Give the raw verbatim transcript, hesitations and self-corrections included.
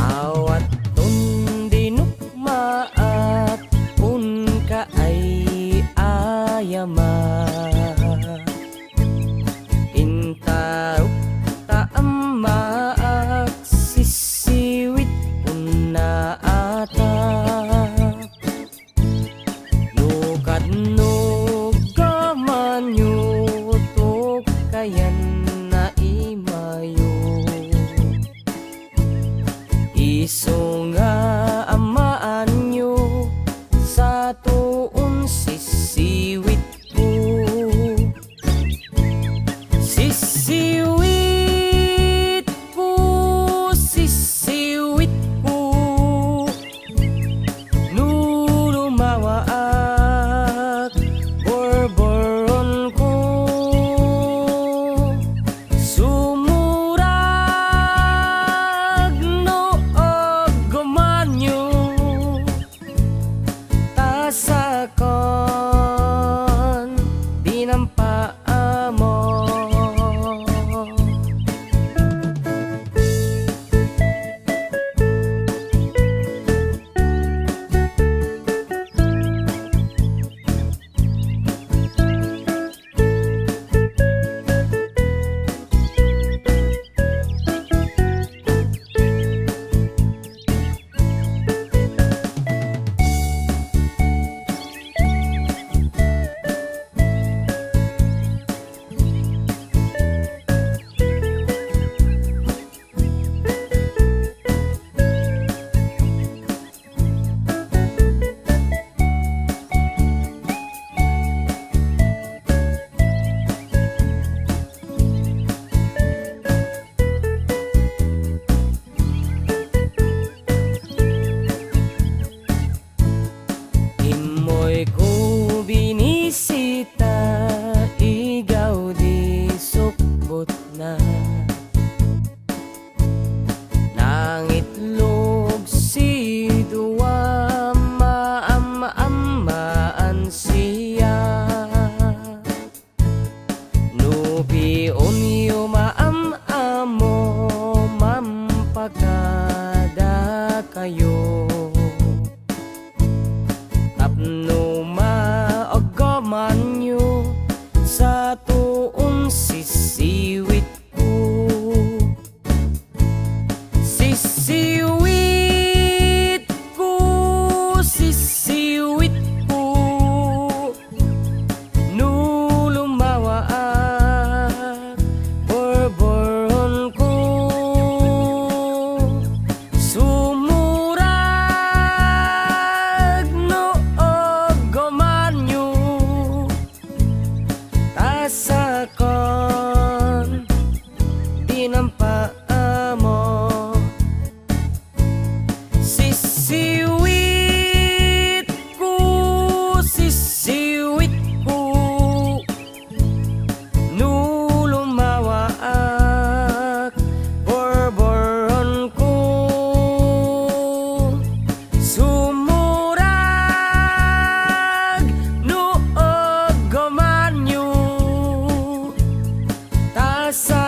Awaton di nukmaak, unka ay ayamak. Intarok ta ammaak, sisiwit unna atak. No kadno gamanyo, tukayan na imayo. Isu nga amaanyo, satoon sisiwitko. Sisiwitko, sisiwitko. No lumawaak, borboronko. Sumurag no aggumanyo, ta sakon, dinampa amo. Immoyko binisita, igaw di sukbotna. Nangitlog si dua, maam-ammaan siya. No pion yo maam-amo, mampakadakayo. Tapno maaggamanyo, satoon sisiwitko. Sisiwitko, sisiwitko. No lumawaak, borboronko. Sumurag no aggumanyo, ta sakon, dinampa amo. Sisiwitko, sisiwitko. No lumawaak, borboronko. Sumurag no aggumanyo, ta sa